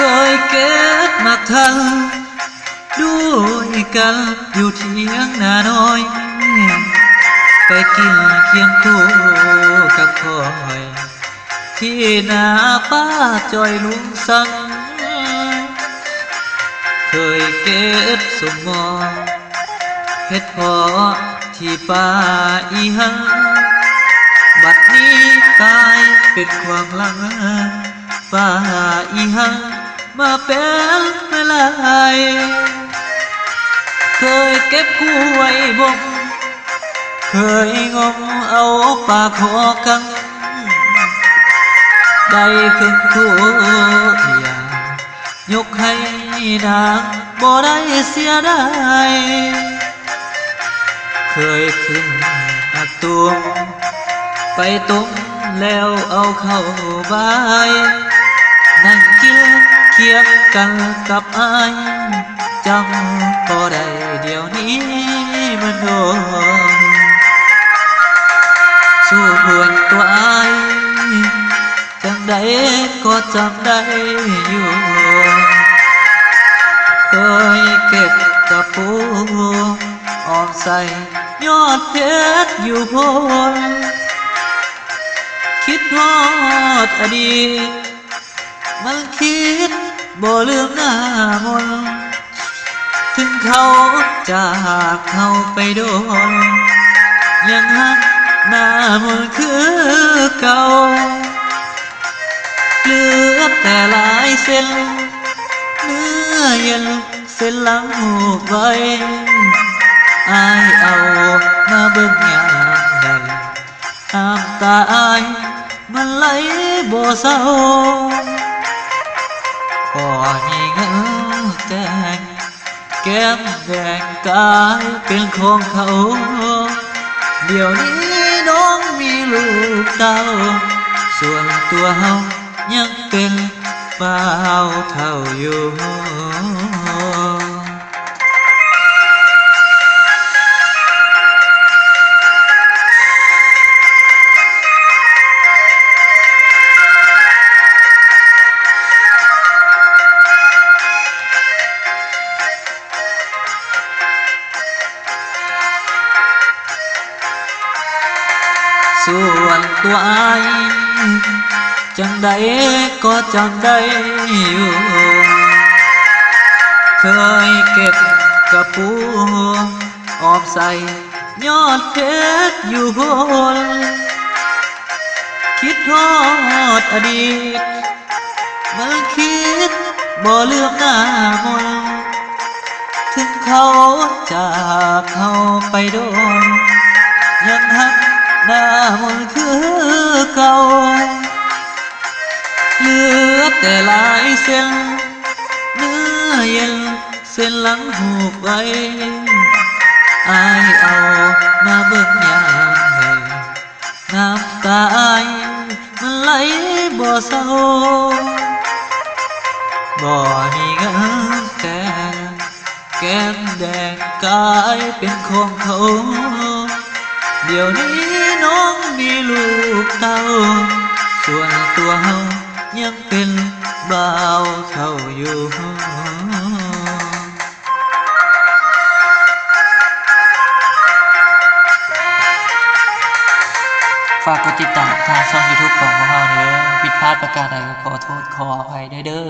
ຂ້ອຍເກັບໝາກທັນດ້ວຍກັນຢູ່ຖຽງນານ້ອຍ ໄປກິນຄຽງຄູ່ກັບຂ້ອຍ ທີ່ນາປ່າຈ້ອຍລຸງສັງ. ເຄີຍເກັບສົ້ມໝໍ້ ເຫັດເຜາະທີ່ປ່າອີ່ຫັ້ນ ບັດນີ້ກາຍເປັນຄວາມຫຼັງ ປ່າອີ່ຫັ້ນມາເປັນລາຍ. ເຄີຍເກັບກ້ວຍບົງ ເຄີຍງົມເອົາປາຄໍກັງ ໄດ້ເຄິ່ງຖ້ວຍ ຍົກໃຫ້ນາງບໍ່ໄດ້ເສຍດາຍ. ເຄີຍຂຶ້ນໝາກຕູມ ໄປຕົ້ມແລ້ວເອົາເຂົ້າບາຍ ນັ່ງກິນຄຽງກັນກັບອ້າຍ ຈຳບໍ່ໄດ້ດຽວນີ້ມັນດອນ. ສູ່ເພື່ອນຕົວອ້າຍ ຈັ່ງໃດກໍຈຳໄດ້ຢູ່ ເຄີຍເກັບກະປູອ້ອມໃສ່ຍອດເພັດຢູ່ໂພນ. ຄິດຮອດອະດີດ ມັນຄິດບໍ່ລືມໜ້າມົນ ເຖິງເຂົາຈາກເຮົາໄປດົນ ຍັງຮັກໜ້າມົນຄືເກົ່າ ເຫຼືອແຕ່ລາຍເຊັນ ເນື້ອເຢັນເຊັນຫຼັງຮູບໄວ້ ອ້າຍເອົາມາເບິ່ງຍາມໃດ ນ້ຳຕາອ້າຍມັນໄຫຼບໍ່ເຊົາ ພໍມີເງິນແຕ່ງ ແກ້ມແດງກາຍເປັນຂອງເຂົາ ດຽວນີ້ນ້ອງມີລູກເຕົ້າ ສ່ວນຕົວເຮົາຍັງເປັນບ່າວເຖົ້າຢູ່. ສ່ວນຕົວອ້າຍ ຈັ່ງໃດກໍຈຳໄດ້ຢູ່ ເຄີຍເກັບກະປູອ້ອມໃສ່ຍອດເພັດຢູ່ໂພນ ຄິດຮອດອະດີດ ມັນຄິດບໍ່ລືມໜ້າມົນ ເຖິງເຂົາຈາກເຮົາໄປດົນ ຍັງຮັກໜ້າມົນຄືເກົ່າ ເຫຼືອແຕ່ລາຍເຊັນ ເນື້ອເຢັນເຊັນຫຼັງຮູບໄວ້ ອ້າຍເອົາມາເບິ່ງຍາມໃດ ນ້ຳຕາອ້າຍມັນໄຫຼບໍ່ເຊົາ ບໍ່ມີເງິນແຕ່ງ ແກ້ມແດງກາຍເປັນຂອງເຂົາ ດຽວນີ້ນ້ອງມີລູກເຕົ້າ ສ່ວນຕົວເຮົາຍັງເປັນບ່າວເຖົ້າຢູ່. ຝາກກົດຕິດຕາມທາງຊ່ອງຢູທູບຂອງພວກເຮົາເດີ. ຜິດພາດປະການໃດກໍຂໍໂທດຂໍອະໄພເດີ.